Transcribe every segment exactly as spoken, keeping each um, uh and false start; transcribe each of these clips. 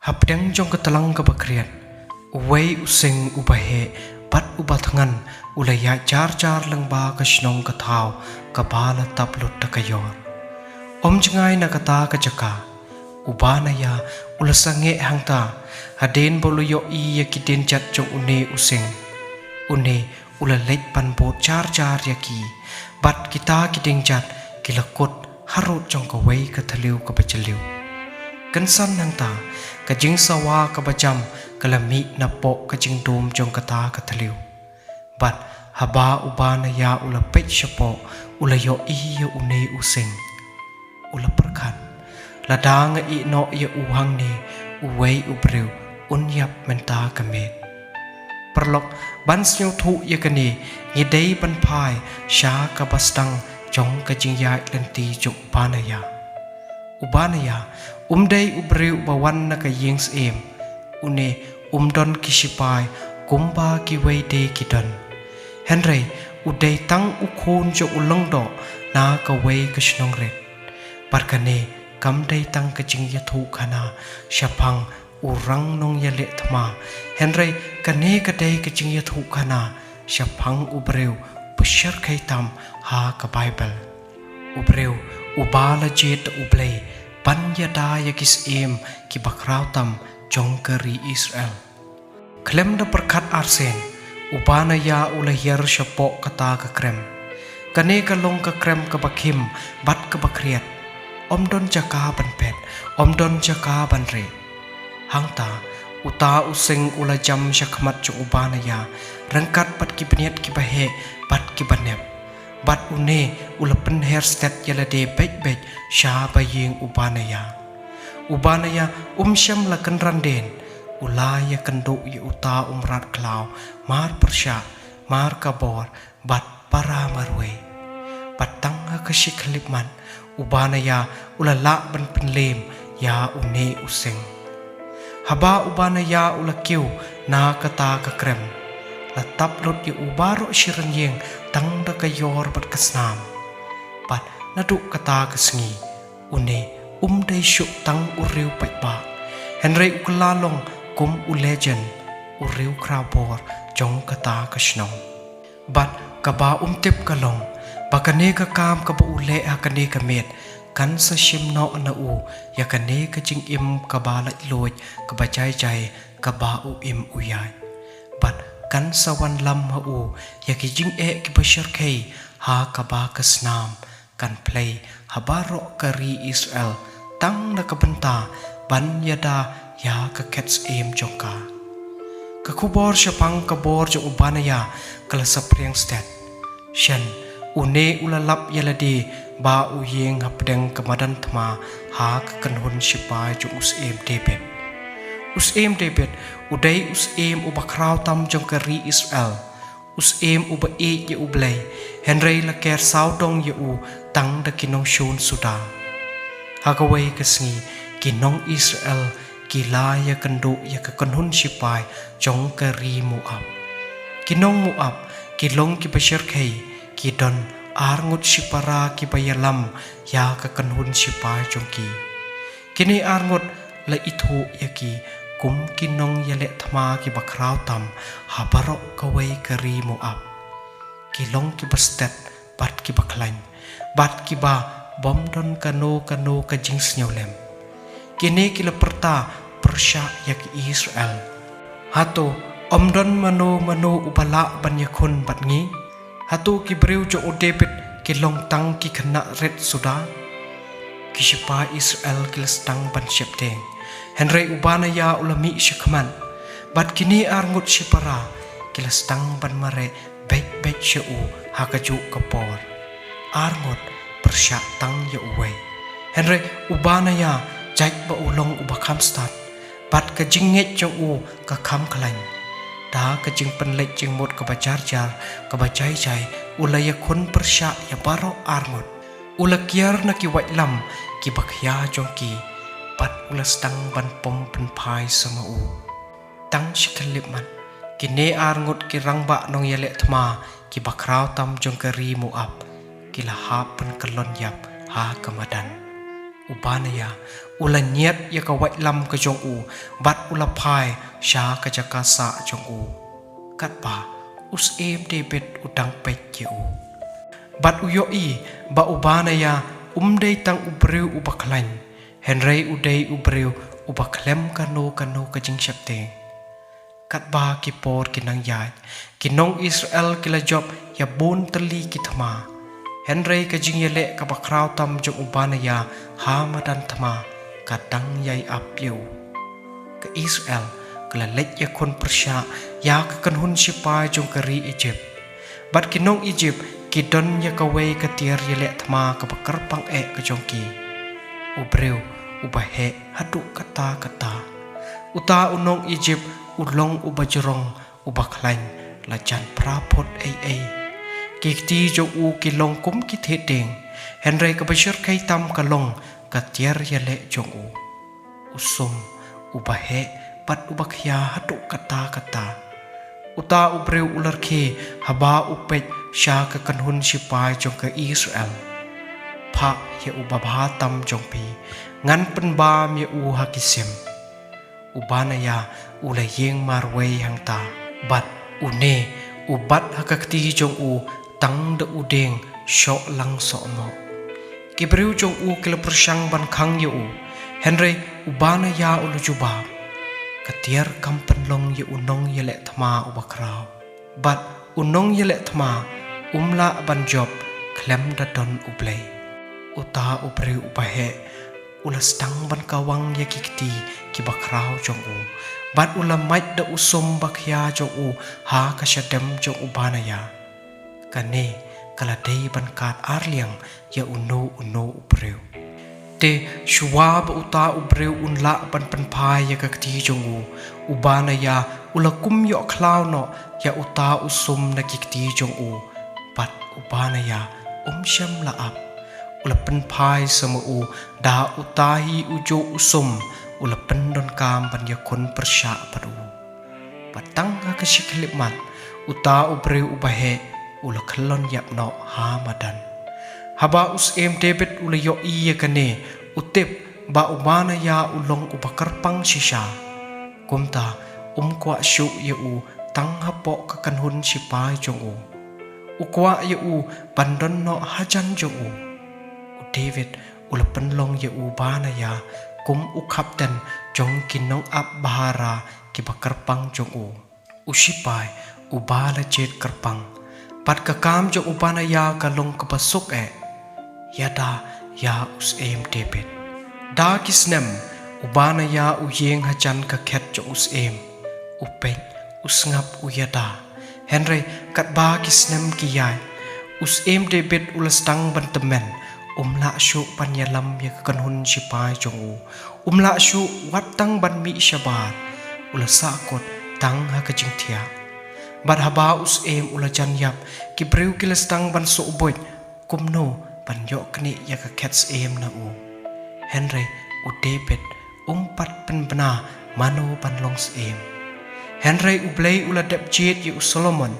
Hapdeng jong ka tlang kaba khriat, uwei u sing uba heh bad uba thngan u la ïaid jar jar lyngba ka shnong ka thaw kaba la tap lut da ka ïor. Ym jngai na kata ka jaka, u Banaïa u la sangeh hangta, hadien ba u la ïohi ïa ki dienjat jong une u sing. Une u la leit ban bud jar jar ïa ki, bad kita ki dienjat ki la kut harud jong kawei ka thliew kaba jylliew. Kynsan hangta, ka jingsawa kaba jam ka la mih napoh ka jingdum jong kata ka thliew. Bad haba u Banaïa u la peit shapoh, u la ïohi ïa une u sing. U la pyrkhat, lada nga ïeh noh ïa u hangne, uwei u briew un ïap mynta ka miet. Paralok, ban sngewthuh ïa kane, ngi dei ban phai sha kaba sdang jong ka jingïaid lynti jong u Banaïa. U Banaïa um dei u briew ba wan na ka ïing syiem. Une um don ki shipai kumba kiwei de ki don. Hynrei u dei tang u khun jong u lyngdoh na kawei ka shnong rit. Bad kane kam dei tang ka jingïathuhkhana shaphang u rang nongïaleh thma, hynrei kane ka dei ka jingïathuhkhana shaphang u briew ba shyrkhei tam ha ka Baibl. U briew uba la jied da U Blei ban ïada ïa ki syiem kiba khraw tam jong ka ri Israel. Khlem da pyrkhat arsien, u Banaïa u la hiar shapoh kata ka krem. Kane ka long ka krem kaba khim bad kaba khriat. Ym don jaka ban phet, ym don jaka ban rieh. Hangta, uta u sing u la jam shakhmat jong u Banaïa, ryngkat bad ki bniat kiba heh bad kiba nep. Bad une u la pynher stet ïa lade beit beit sha ba ïing u Banaïa. U Banaïa um shym la kynran dien, u la ïakynduh ïa uta u mrad khlaw, mar pyrshah, mar ka bor, bad para marwei. Bad tang ha ka shi khyllipmat, u Banaïa u la lah ban pynliem ïa une u sing. Haba u Banaïa u la kiew na kata ka krem, la tap lut ïa u baroh shi rynïeng tang da ka ïor bad ka snam. Bad naduh kata ka sngi, une um dei shuh tang u riew paidbah, hynrei u kylla long kum u legend, u riew khrawbor jong kata ka shnong. Bad kaba um tip ka long ba kane ka kam kaba u leh ha kane ka miet kan sa shim noh na u ïa kane ka jingim kaba laitluid, kaba jai jai, kaba u im u ïaid. Bad kan sa wanlam ha u ïa ki jingeh kiba shyrkhei ha kaba ka snam kan plie ha baroh ka ri Israel, tang na ka bynta ban ïada ïa ka khet syiem jong ka. Ka khubor shaphang ka bor jong u Banaïa ka la saphriang stet. Shen, une u la lap ïa lade ba u ïeng hapdeng ka madan thma ha ka kynhun shipai jong u syiem David. U syiem David u dei u syiem uba khraw tam jong ka ri Israel. U syiem uba ïeit ïa U Blei, hynrei la ker sawdong ïa u tang da ki nongshun suda. Ha kawei ka sngi, ki nong Israel ki la ïakynduh ïa ka kynhun shipai jong ka ri Moab. Ki nong Moab ki long kiba shyrkhei, ki don arngut shipara kiba ïalam ïa ka kynhun shipai jong ki. Kine arngut la ithuh ïa ki kum ki nongïaleh thma kiba khraw tam ha baroh kawei ka ri Moab. Ki long kiba stet bad kiba khlaiñ, bad kiba bym don kano kano ka jingsngewlem. Kine ki la pyrta pyrshah ïa ki Israel. Hato ym don mano mano uba lah ban ïakhun bad ngi? Hato ki briew jong u David ki long tang ki khynnah rit suda? Ki shipai Israel ki la sdang ban sheptieng, hynrei u Banaïa u la mih shakhmat. Bad kine arngut shipara ki la sdang ban mareh beit beit sha u ha kajuh ka por. Arngut pyrshah tang ïa uwei, hynrei u Banaïa, jait ba u long uba kham stad, bad ka jingngeit jong u ka kham khlaiñ. Da ka jingpynleit jingmut kaba jar jar, kaba jai jai, u la ïakhun pyrshah ïa baroh arngut. U la kiar na ki waitlam kiba khia jong ki, bad u la sdang ban pom pynphai sa ma u. Tang shi khyllipmat, kine arngut ki rangbah nongïaleh thma kiba khraw tam jong ka ri Moab ki la hap ban kyllon ïap ha ka madan. U Banaïa u la ñiad ïa ka waitlam ka jong u bad u la phai sha ka jaka sah jong u, katba u syiem David u dang peit ïa u. Bad u ïohi ba u Banaïa um dei tang u briew uba khlaiñ, hynrei u dei u briew uba khlem kano kano ka jingsheptieng. Katba ki por ki nang ïaid, ki nong Israel ki la jop ïa bun tylli ki thma. Hynrei ka jingïaleh kaba khraw tam jong u Banaïa ha madan thma ka dang ïai ap ïa u. Ka Israel ka la leit ïakhun pyrshah ïa ka kynhun shipai jong ka ri Ijipt. Bad ki nong Ijipt ki don ïa kawei ka tiar ïaleh thma kaba kyrpang eh ka jong ki. U briew uba heh haduh katta katta. Uta u nong Ijipt u long uba jrong, uba khlaiñ, la jan phra phut ei ei. Ki kti jong u ki long kum ki thied dieng, hynrei kaba shyrkhei tam ka long ka tiar ïaleh jong u. U sum, uba heh bad uba khia haduh katta katta. Uta u briew u la rkhie haba u peit sha ka kynhun shipai jong ka Israel. Phah ïa u babha tam jong phi, ngan pynbam ïa u ha ki sim. U Banaïa u la ïeng marwei hangta, bad une u bat ha ka kti jong u tang da u dieng soh lang soh noh. Ki briew jong u ki la pyrshang ban khang ïa u, hynrei u Banaïa u la jubab, ka tiar kam pynlong ïa u nong ïaleh thma uba khraw. Bad u nong ïaleh thma um lah ban jop khlem da don U Blei. Uta u briew uba heh u la sdang ban kawang ïa ki kti kiba khraw jong u, bad u la mait da u sum ba khia jong u ha ka shadem jong u Banaïa. Kane ka la dei ban kad ar liang ïa uno uno u briew. Te shuwa ba uta u briew un lah ban pynphai ïa ka kti jong u, u Banaïa u la kum ïoh khlaw noh ïa uta u sum na ki kti jong u. Bad u Banaïa um shym la ap. U la pynphai sa ma u da uta hi u juh u sum, u la pyndonkam ban ïakhun pyrshah bad u. Bad tang ha ka shi khyllipmat, uta u briew uba heh u la khyllon ïap noh ha madan. Haba u syiem David u la ïohi ïa kane, u tip ba u Banaïa u long uba kyrpang shisha. Kumta um kwah shuh ïa u tang hapoh ka kynhun shipai jong u. U kwah ïa u ban don noh hajan jong u. U David u la pynlong ïa u Banaïa kum u kapten jong ki nongap bahara kiba kyrpang jong u. U shipai uba la jied kyrpang. Bad ka kam jong u Banaïa ka long kaba suk eh. Ïada ïa u syiem David. Da ki snem u Banaïa u ïeng hajan ka khet jong u syiem. U peit, u sngap, u ïada. Hynrei katba ki snem ki ïaid, u syiem David u la sdang ban tymmen, um lah shuh ban ïalam ïa ka kynhun shipai jong u. Um lah shuh wat tang ban mih shabar, u la sahkut tang ha ka jingthiah. Bad haba u syiem u la jan ïap, ki briew ki la sdang ban suh buit kumno ban ïoh knieh ïa ka khet syiem na u. Hynrei u David um pat pynbna mano ban long syiem. Hynrei U Blei u la dep jied ïa u Solomon,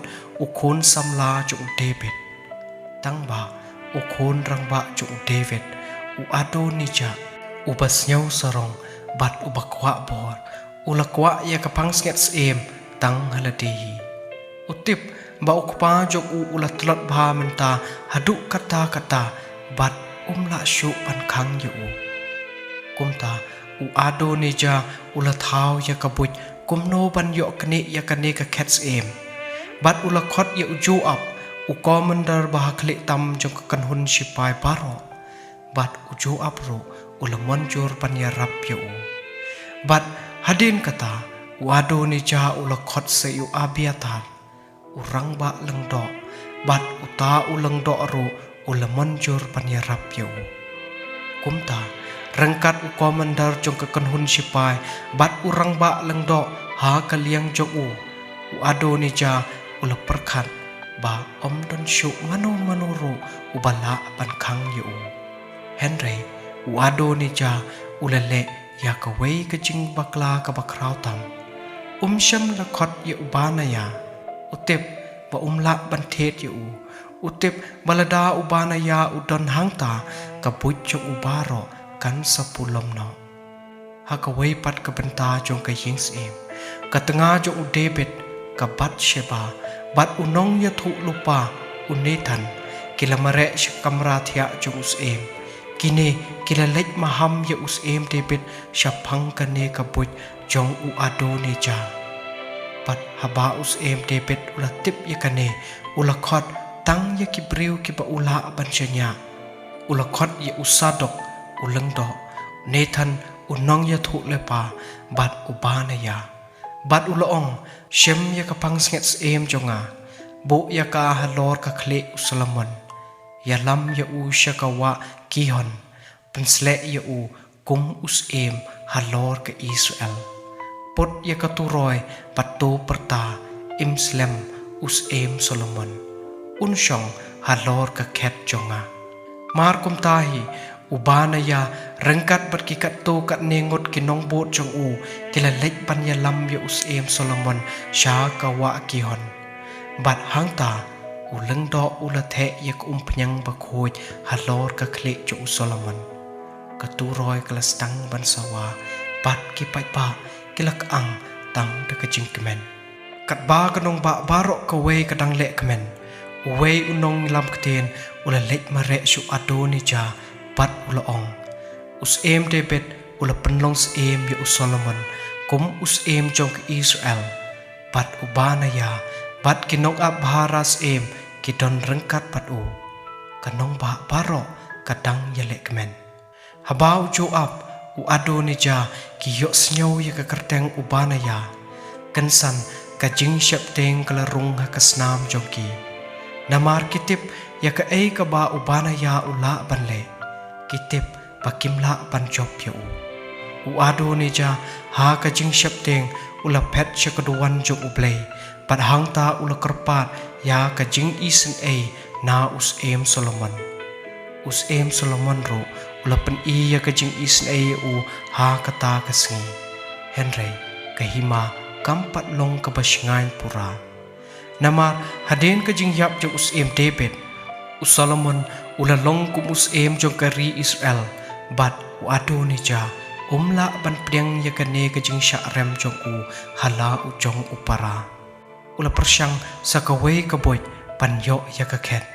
u khun samla jong u David. Tangba u khun rangbah jong u David, u Adonijah, uba sngew sarong bad uba kwah bor, u la kwah ïa ka pansngiat syiem tang ha lade hi. U tip ba u kpa jong u u la tlot bha mynta haduh katta katta bad um lah shuh ban khang ïa u. Kumta u Adonijah u la thaw ïa ka buit kumno ban ïoh knieh ïa kane ka khet syiem. Bad u la khot ïa u Joab, u commander ba ha khlieh tam jong ka kynhun shipai baroh. Bad u Joab ruh u la mynjur ban ïarap ïa u. Bad hadien kata u Adonijah u la khot sa ïa u Abiathar, u rangbah lyngdoh, bad uta u lyngdoh ruh u la mynjur ban ïarap ïa u. Kumta ryngkat u commander jong ka kynhun shipai bad u rangbah lyngdoh ha ka liang jong u, u Adonijah u la pyrkhat ba ym don shuh mano mano ruh uba lah ban khang ïa u. Hynrei u Adonijah u la leh ïa kawei ka jingbakla kaba khraw tam. Um shym la khot ïa u Banaïa. U tip ba um lah ban thied ïa u. U tip ba lada u Banaïa u don hangta, ka buit jong u baroh kan sa pulom noh. Ha kawei pat ka bynta jong ka ïing syiem, ka tnga jong u David, ka Bathsheba, bad u nongïathuhlypa, u Nathan, ki la mareh sha kamra thiah jong u syiem. Kine ki la leit maham ïa u syiem David shaphang kane ka buit jong u Adonijah. Bad haba u syiem David u la tip ïa kane, u la khot tang ïa ki briew kiba u lah ban shaniah. U la khot ïa u Sadok u lyngdoh, Nathan u nongïathuhlypa, bad u Banaïa. Bad u la ong, Shem ïa ka pansngiat syiem jong nga, buh ïa ka halor ka khlieh u Solomon. Ïalam ïa u sha ka wah Gihon, pynsleh ïa u kum u syiem halor ka Israel. Put ïa ka turoi bad to pyrta, Im slem u syiem Solomon un shong halor ka khet jong nga. Mar kumta hi, u Banaïa ryngkat bad ki katto katne ngut ki nongbud jong u, ki la leit ban ïalam ïa u syiem Solomon sha ka wah Gihon. Bad hangta u lyngdoh u la theh ïa ka umphniang bakhuid halor ka khlieh jong u Solomon. Ka turoi ka la sdang ban sawa, bad ki paidbah ki la kyang tang da ka jingkmen. Katba ka nongbah baroh kawei ka dang leh kmen, uwei u nongïalam ktien u la leit mareh sha u Adonijah bad u la ong, U syiem David u la pynlong syiem ïa u Solomon kum u syiem jong ka Israel. Bad u Banaïa bad ki nongap bhara syiem ki don ryngkat bad u. Ka nongbah baroh ka dang ïaleh kmen. Haba u Joab, u Adonijah, ki ïohsngew ïa ka kyrteng u Banaïa, kynsan ka jingsheptieng ka la rung ha ka snam jong ki. Namar ki tip ïa kaei kaba u Banaïa u lah ban leh. Ki tip ba kim lah ban jop ïa u. U Adonijah ha ka jingsheptieng u la phet sha ka duwan jong U Blei, bad hangta u la kyrpad ïa ka jingisynei na u syiem Solomon. U syiem Solomon ruh u la pyni ïa ka jingisynei ïa u ha kata ka sngi. Hynrei ka hima kam pat long kaba shngaiñ pura. Namar hadien ka jingïap jong u syiem David, u Solomon u la long kum u syiem jong ka ri Israel, bad u Adonijah um lah ban pdiang ïa kane ka jingshah rem jong u ha la u jong u para. U la pyrshang sa kawei ka buit ban ïoh ïa ka khet.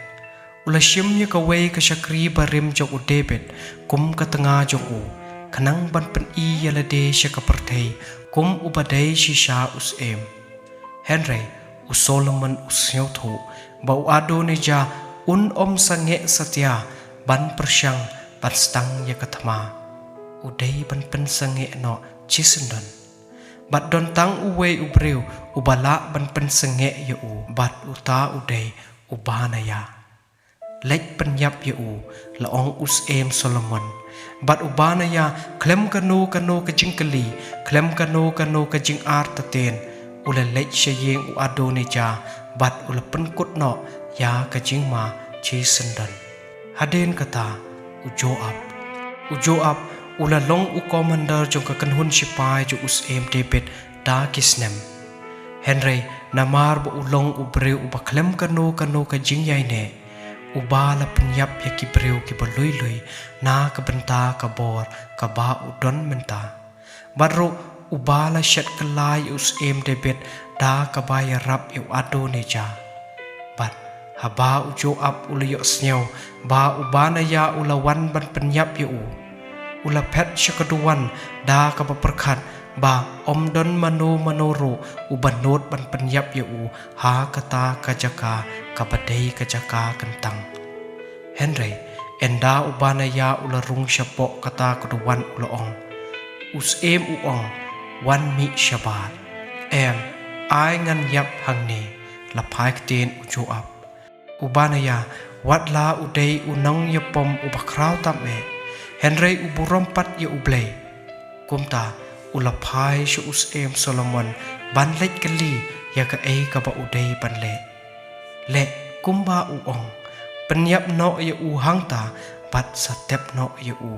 U la shim ïa kawei ka shakri barim jong u David kum ka tnga jong u, khnang ban pyni ïa lade sha ka pyrthei kum uba dei shisha u syiem. Hynrei u Solomon u sngewthuh ba u Adonijah un ym sangeh satia ban pyrshang ban sdang ïa ka thma. U dei ban pynsangeh noh shisyndon. Bad don tang uwei u briew uba lah ban pynsangeh ïa u, bad uta u dei u Banaïa. Leit pynïap ïa u, la ong u syiem Solomon. Bad u Banaïa, khlem kano kano ka jingkylli, khlem kano kano ka jingartatien, u la leit sha ïing u Adonijah, bad u la pynkut noh ïa ka jingma shisyndon. Hadien kata, u Joab, u Joab u la long u komander jong ka kynhun shipai jong u syiem David da ki snem. Hynrei namar ba u long u briew uba khlem kano kano ka jingïaineh, uba la pynïap ïa ki briew kiba lui lui na ka bynta ka bor kaba u don mynta. Bad ruh uba la shet kylla ïa u syiem David da kaba ïarap ïa u Adonijah. Bad haba u Joab u la ïohsngew ba u Banaïa u la wan ban pynïap ïa u, u la phet sha ka duwan da kaba pyrkhat ba ym don mano mano ruh uba nud ban pynïap ïa u ha kata ka jaka kaba dei ka jaka kyntang. Hynrei ynda u Banaïa u la rung shapoh kata ka duwan u la ong, u syiem u ong, wan mih shabar. Em, ai ngan ïap hangne, la phai ktien u Joab. U Banaïa, wat la u dei u nongïapom uba khraw tam eh, hynrei u burom pat ïa U Blei. Kumta u la phai sha u syiem Solomon ban leit kylli ïa kaei kaba u dei ban leh. Leh kumba u ong, pynïap noh ïa u hangta bad sa tep noh ïa u,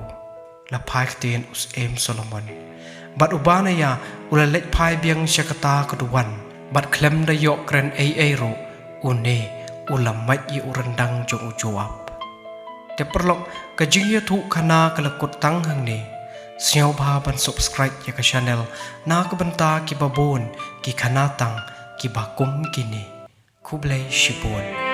la phai ktien u syiem Solomon. Bad u Banaïa u la leit phai biang sha kata ka duwan, bad khlem da ïoh kren ei ei ruh, une u la mait ïa u ryndang jong u Joab. Te paralok, ka jingïathuh khana ka la kut tang hangne. Sngewbha ban subscribe ïa ka channel na ka bynta kiba bun ki khana tang kiba kum kine. Khublei shibun.